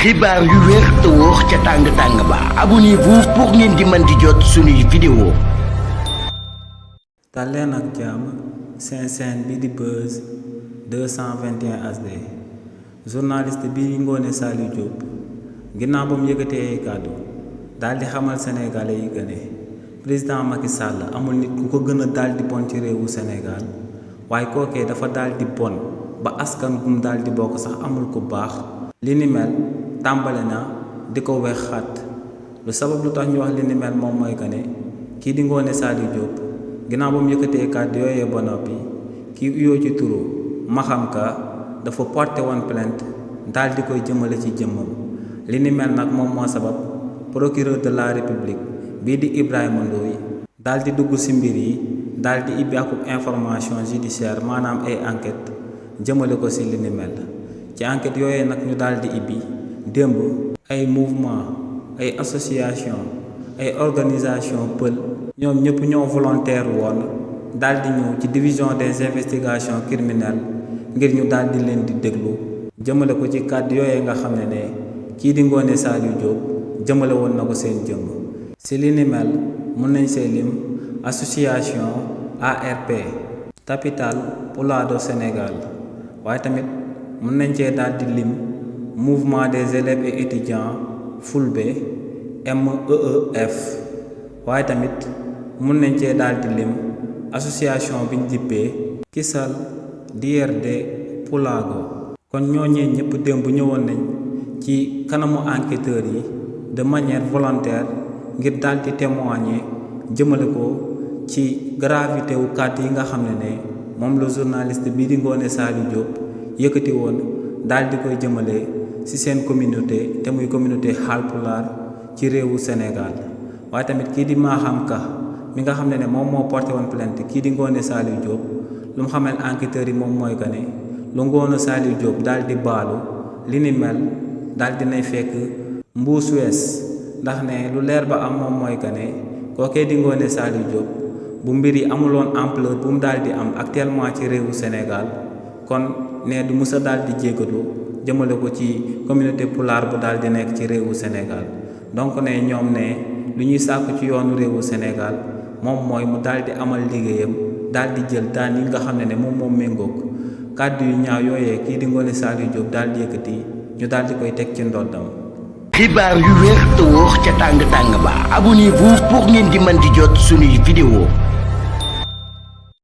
xibaar yu wér te wóor ca tàng ba abonnez-vous pour ngeen di mën di jot suñuy vidéo. dal leen ak jàmm seen chaîne bi di Buzz 221 HD journaliste bi Ngoné Saliou Diop ginnaaw ba mu yëkkatee ay kàddu daal di xamal sénégalais yi que ne président Macky Sall amul nit ku ko gën a daal di bon ci réewu Sénégal waaye kookee dafa daal di bon ba askan gum daal di bokk sax amul ku baax. li ni mel tàmbale na di ko wex xat lu sabab lu tax ñu wax li ni mel moom mooy que ne kii di Ngoné Saliou Diop ginnaaw ba mu yëkkatee kàddu yooyee ba noppi kii uyoo ci turu Maham Ka dafa porté woon plainte daal di koy jëmale ci jëmmam li ni mel nag moom moo sabab procureur de la république bii di Ibrahima Ndoye daal di dugg ci mbir yi daal di ibbi akub information judiciaire maanaam ay enquête jëmale ko ci li ni mel ci enquête yooyee nag ñu daal di ibbi démb ay mouvement ay association ay organisation pël ñoom ñëpp ñoo volontaire woon daal di ñëw ci division des investigations criminelles ngir ñu daal di leen di déglu jëmale ko ci kàddu yooyee nga xam ne kii di Ngoné Saliou Diop jëmale woon na ko seen jëmm ci li ni mel mën nañ see lim association ARP Tapital Pulado Sénégal waaye tamit mën nañ cee daal di lim mouvement des élèves et étudiants Fulbe MEEF waaye tamit mën nañ cee daal di lim association biñ dippee Kisal DRD Pulago kon ñooñee ñëpp démb ñëwoon nañ ci kanamu enquêteurs yi de manière volontaire ngir daal di témoigner jëmale ko ci gravité wu kàddu yi nga xam ne moom la journaliste bii di Ngoné Saliou Diop yëkkati woon daal di koy jëmale ci seen communauté te muy communauté Haalpulaar ci réewu Sénégal waaye tamit kii di Maham Ka mi nga xam ne moom moo porté woon plainte kii di Ngoné Saliou Diop lu mu xamal enquêteurs yi moom mooy que ne lu Ngoné Saliou Diop daal di baalu li ni mel daal di nay fekk mbuus wees ndax ne lu leer ba am moom mooy que ne kookee di Ngoné Saliou Diop bu mbir yi amuloon ampleur bu mu daal di am actuellement ci réewu Sénégal kon ne du musa daal di jéggalu jëmale ko ci communauté pulaar bu daal di nekk ci réewu Sénégal donc ne ñoom ne lu ñuy sàkku ci yoonu réewu Sénégal moom mooy mu daal di amal liggéeyam daal di jël daan yi nga xam ne moom méngoog kàddu yu ñaaw yooyee kii di Ngoné Saliou Diop daal di yëkkati ñu daal di koy teg ci ndoddam. xibaar yu wér te wóor ca tàng ba abonnez-vous pour ngeen di mën di jot suñuy vidéo.